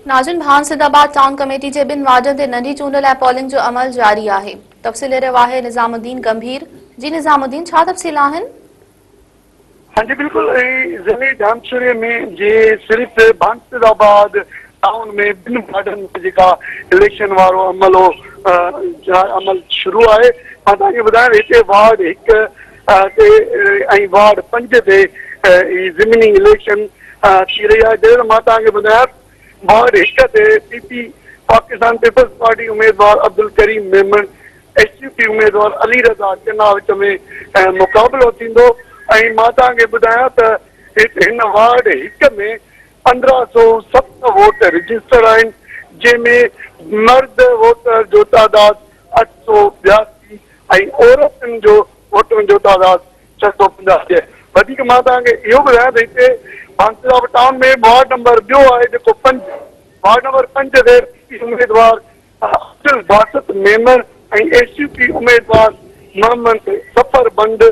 ناظرين ڀان آباد town committee جي ٻن وارڊن تي ننڍي چونڊ لاء پولنگ جو عمل جاري آهي. تفصيل ڏئي رهيو آهي نظام الدين گنڀير. جي نظام الدين ڇا تفصيل آهن؟ هان جي بلڪل ضلعي ڄامشوري ۾ جي صرف ڀان آباد ٽائون ۾ ٻن وارڊن ۾ جيڪا اليڪشن وارو عمل هو عمل شروع آهي. مان توهان کي ٻڌايان هتي وارڊ 1 تي ۽ وارڊ 5 تي هي ضمني اليڪشن ٿي رهي آهي. جڏهن ته مان توهان کي ٻڌايان وارڊ 1 تي P P Pakistan Peoples Party اميدوار Abdulkarim Memon, S U P اميدوار علي رضا چنا وچ ۾ مقابلو ٿيندو ۽ مان توهان کي ٻڌايان ته هن وارڊ 1 ۾ 1507 ووٽ رجسٽر آهن جنهن ۾ مرد ووٽر جو تعداد 882 ۽ عورتن جو ووٽرن جو تعداد 650 آهي. وڌيڪ مان توهان کي اهو ٻڌايان ته هتي بانسراب ٽائون ۾ وارڊ نمبر ٻيو آهي جيڪو 5 وارڊ نمبر 5 تي پي پي اميدوار Abdul Basit Memon ۽ S U P اميدوار محمد ظفر بند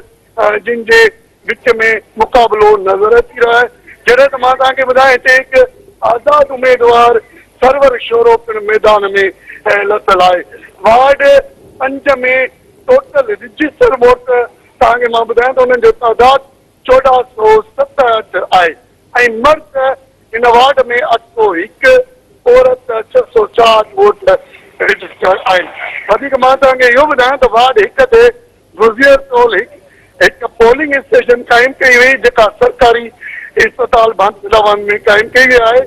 جن جي وچ ۾ مقابلو نظر اچي رهيو آهي. جڏهن ته مان توهان کي ٻڌايان هتي هڪ آزاد اميدوار سرور شورو پڻ ميدان ۾ لٿل آهي. وارڊ 5 ۾ ٽوٽل رجسٽر ووٽ توهان کي مان ٻڌايان ته انهن جو تعداد 1467 آهي ۽ مرد هن وارڊ ۾ 801 عورت 604 ووٽ رجسٽر آهن. وڌيڪ مان توهان کي اهو ٻڌايان ته وارڊ 1 تي گذريل سال هڪ پولنگ اسٽيشن قائم ڪئي وئي جيڪا سرڪاري اسپتال ڀانسلاوان ۾ قائم ڪئي وئي آهي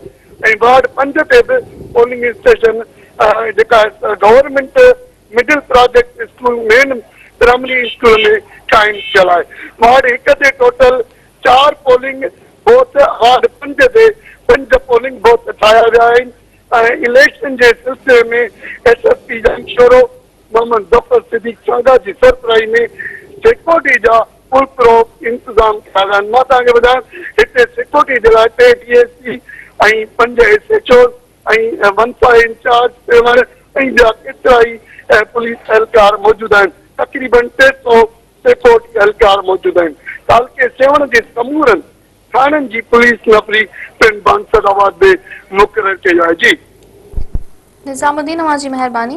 ۽ وارڊ 5 تي به پولنگ اسٽيشن جيڪا government middle project school main primary school ۾ قائم ٿيل آهي. وارڊ 1 تي ٽوٽل 4 پولنگ بوٿ، وارڊ 5 تي 5 پولنگ بوٿ ٺاهيا ويا آهن ۽ اليڪشن جي سلسلي ۾ S S P Jamshoro Muhammad Zafar Siddique Changa جي سربراهي ۾ سيڪيورٽي جا فول پروف انتظام ڪيا ويا آهن. مان توهان کي ٻڌايان هتي سيڪيورٽي جي لاء 3 D S P ۽ 5 S H Os ۽ one five incharge Sehwan ۽ ٻيا ڪيترائي پوليس اهلڪار موجود آهن. تقريبن 300 سيڪيورٽي اهلڪار موجود آهن. تعلقي سيوهڻ جي سمورن ٿاڻن جي پوليس نفري پڻ بانسر آباد ۾ مقرر ڪئي آهي. جي. نظام الدين اوهان جي مهرباني.